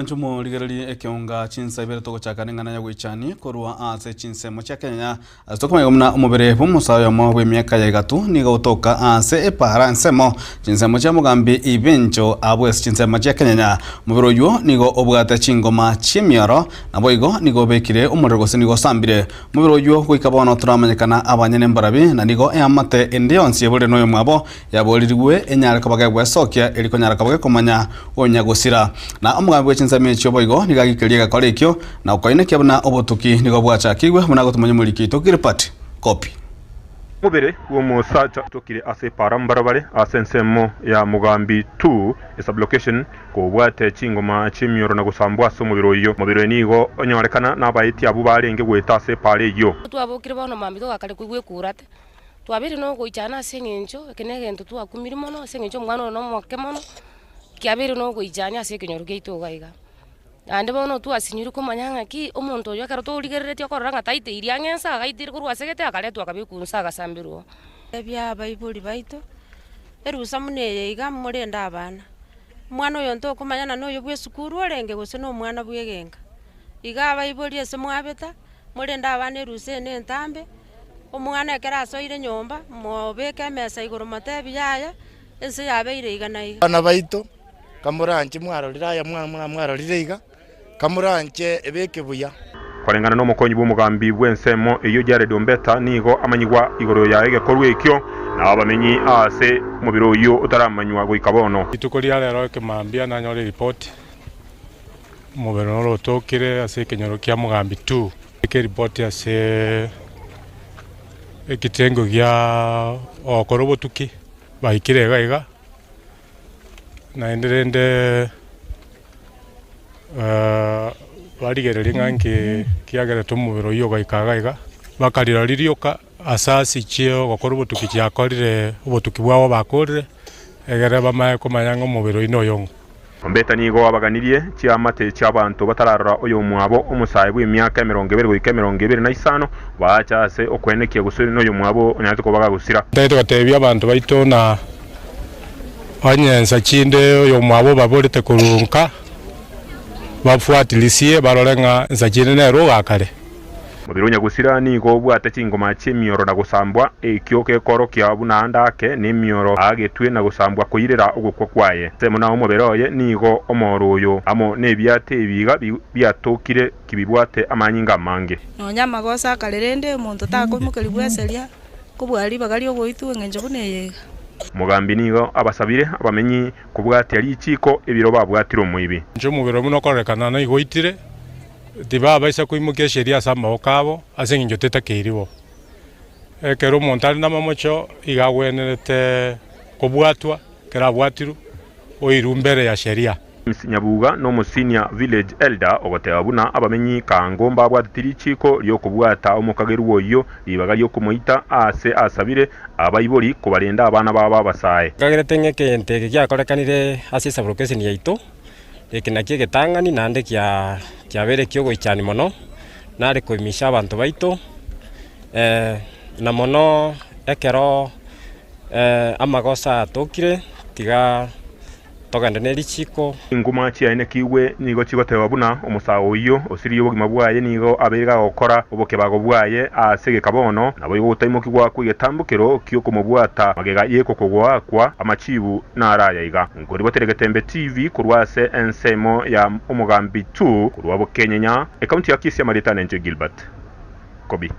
Inche omorigererie ekeonga chinsa ibere togochaka neng'ana ya goichani korwa ase chinsemo chia Kenya ase tokomanya buna omobere bw'omosae oyomo bw'emiaka ya igatu nigo ogotoka ase epaara ensemo chinsemo chia Mogambi Ibencho abwo ase chinsemo chia Kenyanya. Omobere oywo nigo obwate chingoma chi'emioro naboigo nigo obekire omorero gose nigo osambire. Omobere oywo goika bono toramanyekana abanyene mbarabi na nigo eamate ende yonsi eborire noyomwabo Yaboririgwe enyare koba gegwesokia, eri konyara koba gekomanya onya gosira. Na omogambi bwe chinsemo echio boigo nigo agikeria egekora ekio, na okoinekia buna obotuki nigo bwachakigwe, buna agotomanya omoriki oito Gilbert Kopi. Omobere bw'omosacha otokire ase epaara mbarabare ase ensemo ya Mugambi 2 esublocation kobwate chingoma chi'emioro na gosambwa ase omobere oyio. Omobere oyo nigo onyorekana nabaeti abwo barenge goeta ase epaara eyio. Twabokire bono mambia togakare koigwa ekurate. Twabeire nogoichana ase eng'encho eke negento twakumirie mono ase eng'encho omwana oyo nomoke mono, kiabeire nogoichania ase ekenyoro giaito iga iga. Naende bono twasinyirwe komanya ng'aki, omonto oyo ekero torigereretie okorora ng'a taiteiri ang'e nsa agaiteire korwa ase egete akaretwa akabekwa nse agasamberwa oo. Ebia abaibori baito, erusa buna eye iga morende abana, omwana oyo ntokomanya noyo bwa esukuru orenge gose na omwana bwa egenka. Iga abaibori ase mwabeta, morende abana erusa eye na entambe. Omwana ekero asoire nyomba, mobeke emesa igoro motebi yaya, ense yabeire iga na iga. Abana baito, kamoranche mwarorire aya mwarorire iga, kamoranche ebeke buya. Koreng'ana nomokonyi bw'omogambi bw'ensemo eyio Jared Ombeta nigo amanyigwa igoro ya egekorwa ekio na abamenyi aase omobere oyio otaramanywa goika bono. Rituko ria rero ekemambia nanyore eripoti, omobere noro otokire ase ekenyoro kia Mogambi 2. Eke eripoti ase ekitengo gia ogokora obotuki, baikire iga iga, naende rende barigererie ng'a nki kiagerete omobere oyio ogaika iga iga, bakarira rioka ase ase chie ogokora obotuki chiakorire obotuki bwabo bakorire, egere bamanye komanya ng'a omobere oyio noyong'o. Ombeta nigo abaganirie chiamate chi'abanto batararora oyomwabo omosae bw'emiaka 20 goika 25, baacha ase okwenekia gose noyomwabo onyarete koba gagosira. Ntagete goteebia abanto baito na onye ensa chinde oyomwabo obaborete korwa nka, bafuatilisie barore ng'a ensa chinde nere ogakare. Mobere o nyagosira nigo obwate chingoma chi'emioro na gosambwa, ekio gekoorokia buna ande ake nemioro aagetwe na gosambwa koirera ogokwa kwaye. Ensemo na omobere oye nigo omoro oyo amo nebiate ebi iga biatokire kibibwate amanyinga amange. Nonya amagoso akare rende omonto takoimokerigwa eseria kobua ribaga ri'ogoitwa engencho buna eye iga. Omogambi nigo abasabire abamenyi kobwatia richiiko ebiro babwatire omoibi. Inche omobere buna okorekana naigoitire, Tibabaisa koimokia esheria ase amaboko abo, ase engencho tetakeiri bo. Ekero omonto are namamocho, iga agwenerete kobwatwa, ekero abwatirwe, oirwe mbere ya sheria. James Nyabuga nomo senior village elder ogoteba buna abamenyi Kango mbabwateti richiko riokobwata omokagerwa oyio ribaga riokomoita aase asabire abaibori kobarenda abana babo abasae. Nkagerete ng'a egento eke giakorekanire ase esaburokeseni yaito. Eke nakio egetang'ani naende kiabeire eki'ogoichania mono, nare koimisha abanto baito, na mono ekero amagoso atokire, tiga togende ne richiko. Chinguma chiaenekigwe nigo chigoteba buna omosae oyio osiririe obogima bwaye nigo abeire gagokora obokebago bwaye ase egeka bono, naboigo gotaimokigwa kw'egetambokero ki'okomobwata magega y'ekokogoakwa amachibu naro aya iga. Nkoribotere Getembe TV korwa ase ensemo ya Omogambi Tu korwa Bokenyenya, ekaunti ya Kisii amarieta nenche Gilbert Kobi.